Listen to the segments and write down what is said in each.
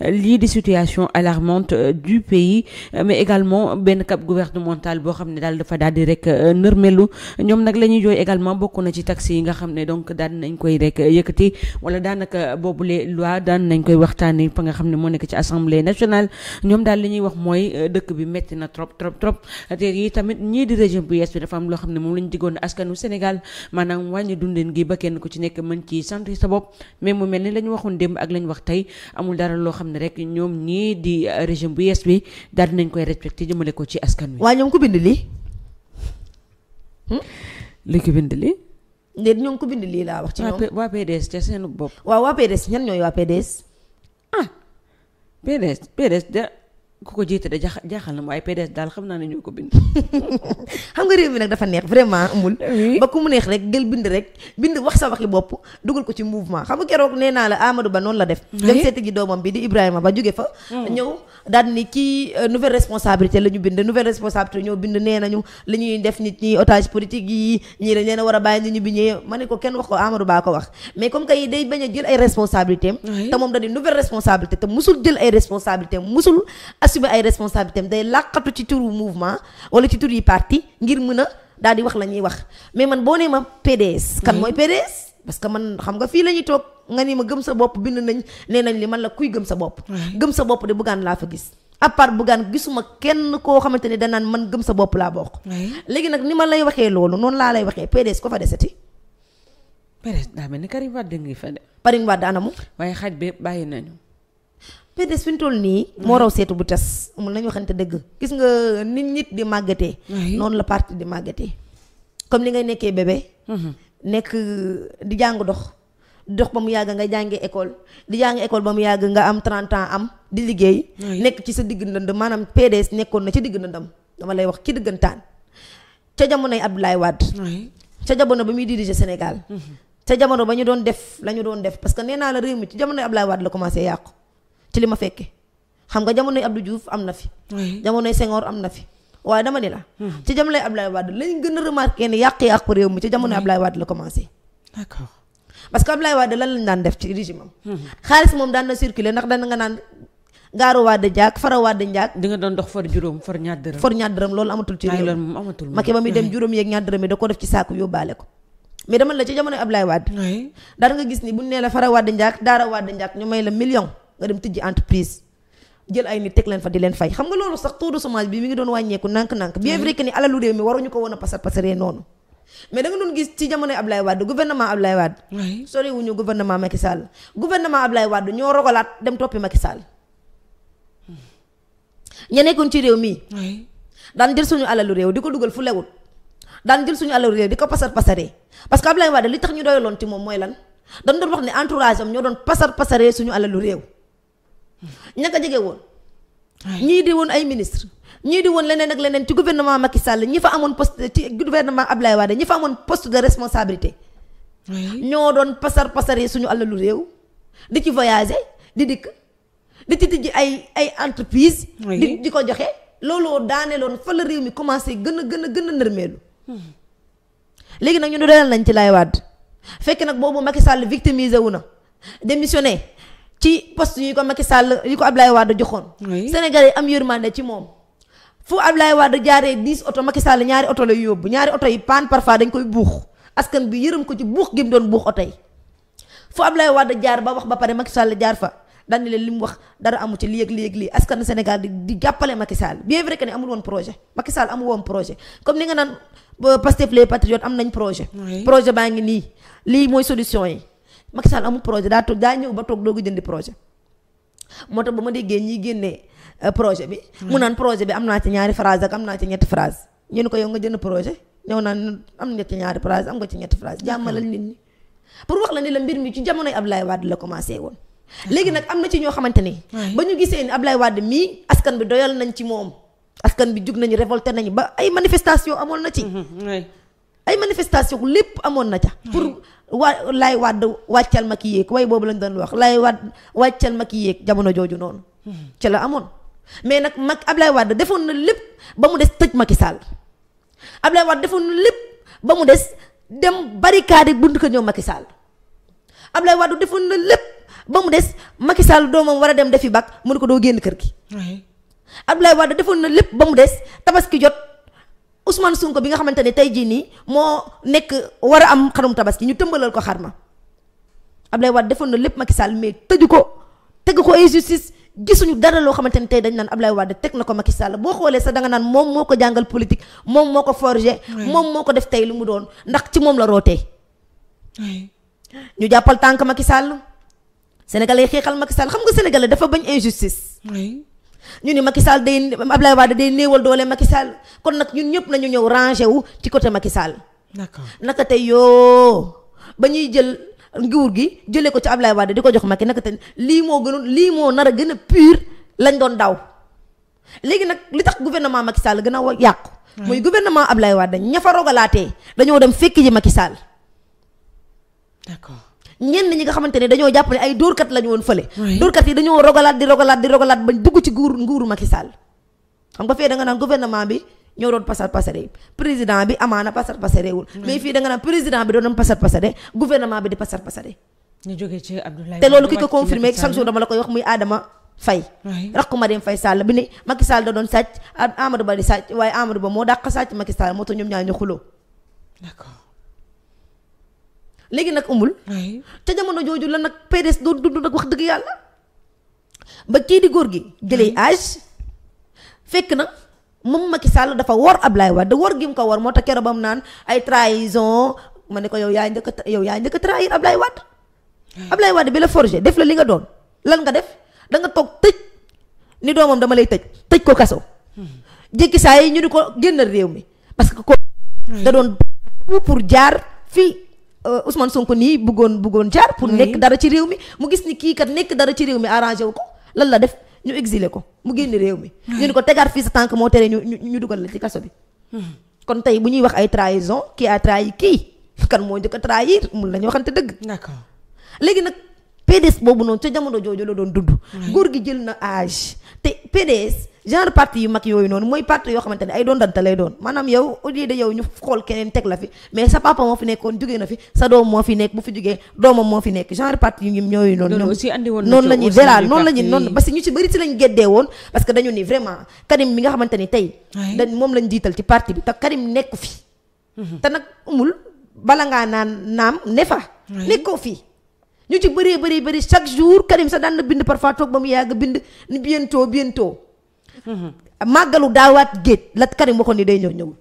lii di situation alarmante du pays mais également benn cap gouvernemental boo xam ne daal dafa daal di rek nërmelu ñoom nag la ñuy jooy également bokk na ci taxes yi nga xam ne donc daan nañ koy rek yëkkati wala daanaka boobule loi daan nañ koy waxtaanee fa nga xam ne moo nekk ci assemblée nationale ñoom daal li ñuy wax mooy dëkk bi metti na trop te yi tamit ñii di régime bu yees bi dafa am loo xam ne moom lañ diggoon askanu Sénégal maanaam wàññi dundin gi ba kenn ku ci nekk mën ci sant sa bopp mais mu mel ni la ñu waxoon démb ak la ñu wax tey amul dara loo xam ne rek ñoom ñii di régime bu yees bi daal dinañ koy respecté jëmale ko ci askan wi. waa ñoom ko bind lii. li ko bind lii. ndéet ñoom ko bind lii laa wax ci ñoom. waa PDS ca seen bopp. waaw waa PDS ñan ñooy waa PDS. PDS de ku ko jiite de jaaxal na waaye PDS daal xam naa ne ñoo ko bind. xam nga réew mi nag dafa neex vraiment amul. ba ku mu neex rek gël bind wax sa waxi bopp dugal ko ci mouvement xam nga keroog nee naa la Amadou Ba noonu la def. dem seeti ji doomam bi di Ibrahima Ba jóge fa. ñëw daal ni ci nouvelle responsabilité la ñu bind nouvelle responsabilité ñoo bind nee nañu li ñuy def nit ñi otage politique yi ñii dañ leen a war a bàyyi nit ñi bi ñëwee ma ne ko kenn wax ko Amadou Ba ko wax mais comme que day bañ a jël ay responsabilité am te moom da di nouvelle responsabilité te musul jël ay responsabilité am musul assumer ay responsabilité am day làqatu ci turu mouvement wala ci turu yi parti ngir mën a daal di wax la ñuy wax mais man boo nee ma PDS kan mooy PDS parce que man xam nga fii la ñuy toog nga ni ma gëm sa bopp bind nañ nee nañ li man la kuy gëm sa bopp gëm sa bopp de Bougane laa fa gis à part Bougane gisuma kenn koo xamante ne danaan man gëm sa bopp laa bokk léegi nag ni ma lay waxee loolu noonu laa lay waxee PDS ko fa desati PDS daa mel ni Karim Wade ngi fa de Karim Wade anamu waaye xaj bi bàyyi nañu PDS fi ñu toll nii moo raw seetu bu tas amul nañu waxante dëgg gis nga nit di màggatee noonu la parti di màggatee comme ni ngay nekkee bébé nekk di jàng dox ba mu yàgg nga jàngee école di jàng école ba mu yàgg nga am 30 ans am di liggéey nekk ci sa digg ndënd maanaam PDS nekkoon na ci digg ndëndam dama lay wax ci diggantaan ca jamonoy Abdoulaye Wade ca jamono ba muy diriger Sénégal ca jamono ba ñu doon def la ñu doon def parce que nee naa la réew mi ci jamonoy Abdoulaye Wade la commencé yàqu ci li ma fekke xam nga jamonoy Abdou Diouf am na fi jamonoy Senghor am na fi waaye dama ni la ci jamonoy Abdoulaye Wade lañ gën a remarqué ne yàq-yàqu réew mi ci jamonoy Abdoulaye Wade la commencé d'accord parce que Abdoulaye Wade lan lañ daan def ci régime am xaalis moom daan na circuler ndax dana nga naan gaaru Wade jaak fara Wade njaak di nga doon dox for juróom for ñaar dërëm loolu amatul ci réew loolu moom amatul Macky ba muy dem juróom yeeg ñaar dërëm yi da ko def ci saaku yóbbaale ko mais dama la ci jamonoy Abdoulaye Wade dara nga gis ni buñ nee la fara Wade njaak daara Wade njaak ñu may la million nga dem tijji entreprise jël ay nit teg leen fa di leen fay xam nga loolu sax taux de chômage bi mi ngi doon wàññeeku nànk-nànk bien vrai que ni alalu réew mi waruñu ko woon a pasaree noonu mais da nga doon gis ci jamonoy Abdoulaye Wade gouvernement Abdoulaye Wade sori wuñu gouvernement Macky Sall gouvernement Abdoulaye Wade ñoo rogalaat dem toppi Macky Sall ña nekkoon ci réew mi daan jël suñu alalu réew di ko dugal fu lewut daan jël suñu alalu réew di ko pasaree parce que Abdoulaye Wade li tax ñu doyaloon ci moom mooy lan dañ doon wax ne entourage am ñoo doon pasaree suñu alalu réew ñaka jege woon ñii di woon ay ministre ñii di woon leneen ak leneen ci gouvernement Macky Sall ñi fa amoon poste ci gouvernement Abdoulaye Wade ñi fa amoon poste de responsabilité ñoo doon pasaree suñu alalu réew di ci voyager di dikk di ci tijji ay entreprise di ko joxe looloo daaneeloon fa la réew mi commencé gën a nërmeelu léegi nag ñu du dalal nañ ci Laay Wade fekk nag boobu Macky Sall victimisé wu na démissionné ci poste yi ko Macky Sall yi ko Abdoulaye Wade joxoon Sénégal yi am yërmande ci moom fu Abdoulaye Wade jaaree 10 oto Macky Sall ñaari oto lay yóbbu ñaari oto yi panne parfois dañ koy buux askan bi yërëm ko ci buux gi mu doon buux oto yi fu Abdoulaye Wade jaar ba wax ba pare Macky Sall jaar fa daan leen li mu wax dara amu ci lii askan Sénégal di jàppale Macky Sall bien vrai que ne amul woon projet Macky Sall amul woon projet comme ni nga naan Pastef les patriotes am nañ projet baa ngi nii lii mooy solution yi Macky Sall amul projet daa ñëw ba toog doogu jëndi projet moo tax ba ma déggee ñiy génnee projet bi mu naan projet bi am naa ci ñaari phrase ak am naa ci ñetti phrase ñu ne ko yow nga jënd projet ñëw naan am nga ci ñaari phrase am nga ci ñetti phrase jàmmalal nit ñi pour wax la ni la mbir mi ci jamonoy Abdoulaye Wade la commencé woon léegi nag am na ci ñoo xamante ni ba ñu gisee ni Abdoulaye Wade mii askan bi doyal nañ ci moom askan bi jug nañu révolté nañu ba ay manifestation amoon na ci ay manifestation lépp amoon na ca pour Laay Wade wàccal ma ki yéeg way boobu lañ doon wax Laay Wade wàccal ma ki yéeg jamono jooju noonu ci la amoon mais nag Abdoulaye Wade defoon na lépp ba mu des tëj Macky Sall Abdoulaye Wade defoon na lépp ba mu des dem barricade buntu ko ñëw Macky Sall Abdoulaye Wade defoon na lépp ba mu des Macky Sall doomam war a dem defi bac mu ne ko doo génn kër gi. Abdoulaye Wade defoon na lépp ba mu des tabaski jot Ousmane Sonko bi nga xamante ne tey jii nii moo nekk war a am xarum tabaski ñu tëmbalal ko xar ma Abdoulaye Wade defoon na lépp Macky Sall mais tëju ko tegu ko injustice gisuñu dara loo xamante ne tey dañ naan Abdoulaye Wade teg na ko Macky Sall boo xoolee sax danga naan moom moo ko jàngal politique moom moo ko forger moom moo ko def tey lu mu doon ndax ci moom la rootee ñu jàppal tànk Macky Sall sénégalais xeexal Macky Sall xam nga sénégalais dafa bañ injustice ñu ni Macky Sall day Abdoulaye Wade day néewal doole Macky Sall kon nag ñun ñëpp nañu ñëw rangé wu ci côté Macky Sall d'accord naka tey yoo ba ñuy jël nguur gi jëlee ko ci Abdoulaye Wade di ko jox Macky naka tey lii moo gënoon lii moo nar a gën a pur lañ doon daw léegi nag li tax gouvernement Macky Sall gën a yàqu mooy gouvernement Abdoulaye Wade ña fa rogalaatee dañoo dem fekk ji Macky Sall d'accord ñenn ñi nga xamante ne dañoo jàpp ne ay dóorkat lañu woon fële dóorkat yi dañoo rogalaat di rogalaat bañ dugg ci nguuru Macky Sall xam nga fee da nga naan gouvernement bi ñoo doon pasar pasare président bi amaana pasar pasarewul mais fii da nga naan président bi doon pasar pasare gouvernement bi di pasar pasare ñu jógee ci Abdoulaye te loolu ki ko confirmé chaque jour dama la koy wax muy Adama Faye rakku Marième Faye Sall bi ne Macky Sall da doon sàcc Amadou Ba di sàcc waaye Amadou Ba moo dàq sàcc Macky Sall moo tax ñoom ñaar ñu xuloo d'accord léegi nag umul ca jamono jooju la nag PDS doo dund nag wax dëgg yàlla ba kii di góor gi jëlee âge fekk na moom Macky Sall dafa wor Ablaye Wade wor gi mu ko wor moo tax keroog ba mu naan ay trahison ma ne ko yow yaa njëkk a trahir Ablaye Wade Ablaye Wade bi la forger def la li nga doon lan nga def da nga toog tëj ni doomam dama lay tëj ko kaso jékki saa yi ñu ni ko génnal réew mi parce que ko da doon pour jaar fii Ousmane Sonko nii bëggoon jaar pour nekk dara ci réew mi mu gis ni kii kat nekk dara ci réew mi arrangé wu ko lan la def ñu exilé ko mu génn réew mi ñu ni ko tegaat fii sa tànk moo tere ñu dugal la ci kaso bi kon tey bu ñuy wax ay trahison kii a trahi kii kan moo njëkk a trahir mun lañu waxante dëgg d'accord léegi nag PDS boobu noonu ca jamono jooju la doon dund góor gi jël na âge te PDS genre parti yu mag yooyu noonu mooy parti yoo xamante ne ay doon danta lay doon maanaam yow au lieu de yow ñu xool keneen teg la fi mais sa papa moo fi nekkoon jógee na fi sa doom moo fi nekk bu fi jógee doomam moo fi nekk genre parti yu ñooyu noonu noonu la ñuy voilà noonu la ñuy noonu parce que ñu ci bëri si lañ geddee woon parce que dañu ni vraiment Karim mi nga xamante ni tey dañ moom lañ jiital ci parti bi te Karim nekku fi te nag umul bala ngaa naam ne fa nekkoo fii ñu ci bëri chaque jour Karim sa daan na bind parfois toog ba mu yàgg bind ni bientôt màggalu daawaat géej la Karim waxoon ni day ñëwul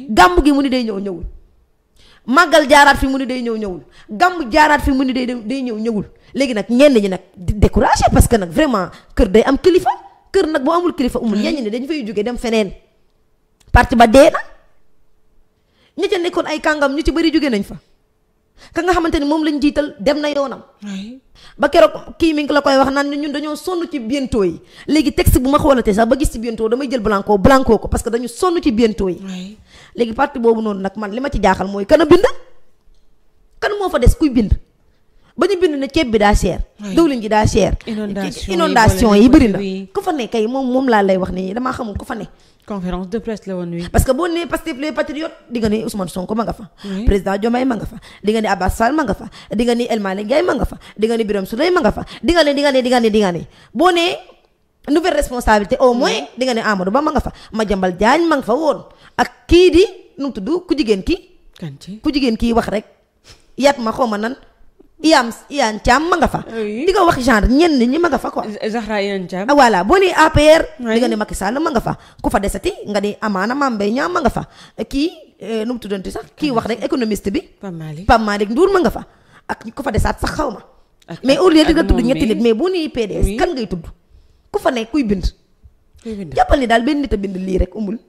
gàmmu gi mu ni day ñëwul màggal jaaraat fi mu ni day ñëwul gàmmu jaaraat fi mu ni day ñëwul léegi nag ñenn ñi nag découragé parce que nag vraiment kër day am kilifa kër nag boo amul kilifa umul ñenn ñi dañu fay jógee dem feneen parti ba dee na ñi ca nekkoon ay kàngam ñu ci bëri jóge nañ fa ka nga xamante ni moom lañ jiital dem na yoonam ba keroog kii mi ngi la koy wax naan ñun dañoo sonn ci bientôt yi léegi texte bu ma xoolatee sax ba gis ci bientôt damay jël blanco ko parce que dañu sonn ci bientôt yi léegi parti boobu noonu nag man li ma ci jaaxal mooy kan a bind kan moo fa des kuy bind ba ñu bind ne ceeb bi daa cher dawlin ji daa cher inondation yi bëri na ku fa ne kay moom laa lay wax nii damaa xamul ku fa ne conférence de presse la woon wi parce que boo nee Pastef les patriotes di nga ni Ousmane Sonko ma nga fa président Diomaye ma nga fa di nga ni Abbas Fall ma nga fa di nga ni El Malick Ndiaye ma nga fa di nga ni Birame Souleye ma nga fa di nga ne boo nee nouvelle responsabilité au moins di nga ne Amadou Ba ma nga fa Madiambal Diagne ma nga fa woon ak kii di nu mu tudd ku jigéen kii wax rek yat ma xaw ma nan Iyane Thiam ma nga fa di nga wax genre ñenn ñi ma nga fa quoi Zahra Iyane Thiam voilà boo nee APR di nga ne Macky Sall ma nga fa ku fa desati nga ni amaana Mame Mbaye Niang ma nga fa kii nu mu tuddanti sax kii wax rek économiste bi Pape Malick Ndour ma nga fa ak ku fa desaat sax xaw ma mais au lieu di nga tudd ñetti nit mais boo nee PDS kan ngay tudd ku fa nekk kuy bind jàppal ni daal benn nit a bind lii rek umul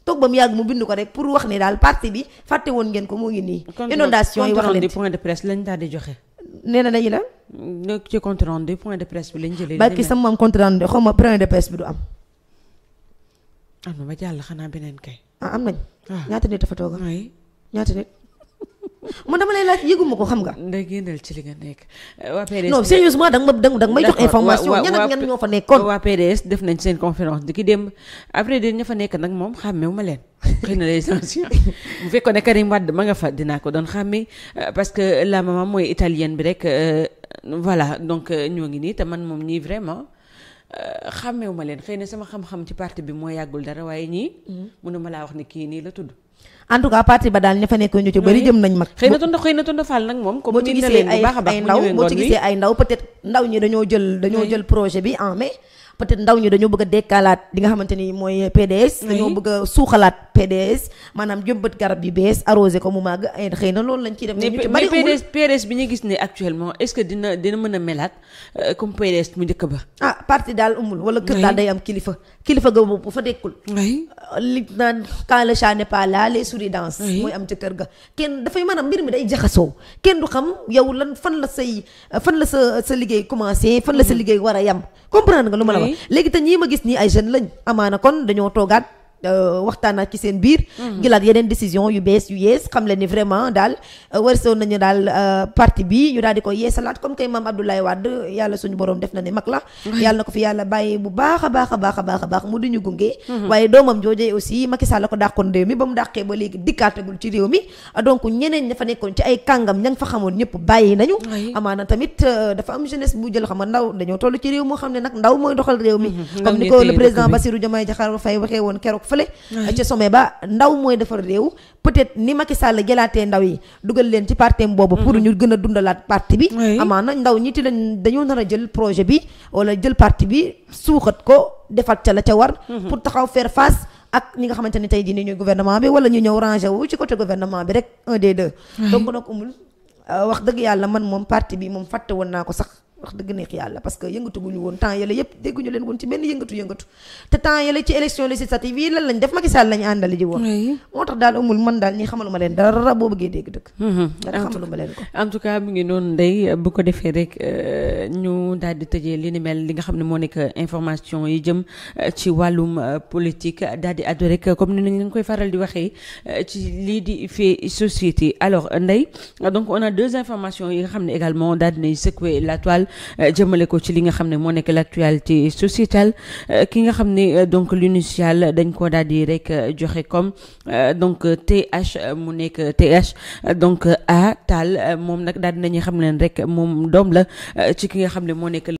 toog ba mu yàgg mu bind ko rek pour wax ni daal parti bi fàtte woon ngeen ko moo ngi nii inondation yi wax leen point de presse lañ daal di joxe nee na dañu la ci compte rendu point de presse bi lañ jëlee barki sama am compte rendu xaw ma point de presse bi du am na ba jàll xanaa beneen kay am nañ ñaata nit dafa tooga ñaata nit man dama lay laaj yëguma ko xam nga. ndey génnal ci li nga nekk. waa PDS non sérieusement da nga may jox information ñan ak ñan ñoo fa nekkoon. waa PDS def nañ seen conférence di ki dem après de ña fa nekk nag moom xàmmewu ma leen. xëy na les anciens bu fekkoon ne Karim Wade ma nga fa dinaa ko doon xàmme parce que la maman mooy italienne bi rek voilà donc ñoo ngi nii te man moom ñii vraiment xàmmewu ma leen xëy na sama xam-xam ci parti bi moo yàggul dara waaye ñii mënuma laa wax ni kii nii la tudd. en tout cas parti ba daal ña fa nekk ñu ci bëri jëm nañ mag. xëy na tonton Fall nag moom. comme boo ci gisee ay ndaw boo ci gisee ay ndaw peut-être ndaw ñi dañoo jël projet bi en mai. peut-être ndaw ñi dañoo bëgg a dekkalaat li nga xamante ni mooy PDS. dañoo bëgg a suuxalaat PDS maanaam jëmbat garab yu bees arrosé ko mu màgg ay xëy na loolu lañ ciy def. mais PDS bi ñu gis ne actuellement est-ce que dina mën a melaat comme PDS mu njëkk ba. ah parti daal umul wala kër daal day am kilifa ga bu fa dekkul. li naan quand le chat n'est pas là les souris dansent. mooy am ca kër ga kenn dafay maanaam mbir mi day jaxasoo kenn du xam yow lan fan la sa liggéey commencé fan la sa liggéey war a yam comprendre nga lu ma la wax léegi te ñii ma gis nii ay jeunes lañ amaana kon dañoo toogaat waxtaanaat ci seen biir gilaat yeneen décision yu bees yu yees xam le ni vraiment daal warsoon nañu daal parti bi ñu daal di koy yeesalaat comme kay maam Abdoulaye Wade yàlla suñu borom def na ne mag la yàlla na ko fi yàlla bàyyi bu baax a baax mu duñu gunge waaye doomam joojee aussi Macky Sall la ko dàqoon réew mi ba mu dàqee ba léegi dikkaatagul ci réew mi donc ñeneen ña fa nekkoon ci ay kàngam ña nga fa xamoon ñëpp bàyyi nañu amaana tamit dafa am jeunesse bu jël xam nga ndaw dañoo toll ci réew moo xam ne nag ndaw mooy doxal réew mi comme ni ko le président Bassirou Diomaye Diakhar Faye waxee woon keroog fële ca sommet ba ndaw mooy defar réew peut-être ni Macky Sall jëlaatee ndaw yi dugal leen ci partem boobu pour ñu gën a dundalaat parti bi amaana ndaw ñi ti lañ dañoo nar a jël projet bi wala jël parti bi suuxat ko defat ca la ca war pour taxaw faire face ak ñi nga xamante ni tey jii ni ñuy gouvernement bi wala ñu ñëw rangé wu ci côté gouvernement bi rek un des deux donc nag umul wax dëgg yàlla man moom parti bi moom fàtte woon naa ko sax wax dëgg neex yàlla parce que yëngatu guñu woon temps yële yëpp dégguñu leen woon ci benn yëngatu te temps yële ci élection législative yi lan lañ def Macky Sall lañu àndali ji woon moo tax daal amul man daal ñi xamaluma leen dara boo bëggee dégg dëgg dara xamaluma leen ko en tout cas mu ngi noonu ndey bu ko defee rek ñu daal di tëjee li ni mel li nga xam ne moo nekk information yi jëm ci wàllum politique daal di addu rek comme ni nañ leen koy faral di waxee ci lii di fait société alors ndey donc on a deux informations yi nga xam ne également daal dinañ secouer la toile jëmale ko ci li nga xam ne moo nekk l'actualité sociétale ki nga xam ne donc l'initial dañ ko daal di rek joxe comme donc TH mu nekk TH donc A Tall moom nag daal dinañu xam leen rek moom doom la ci ki nga xam ne moo nekk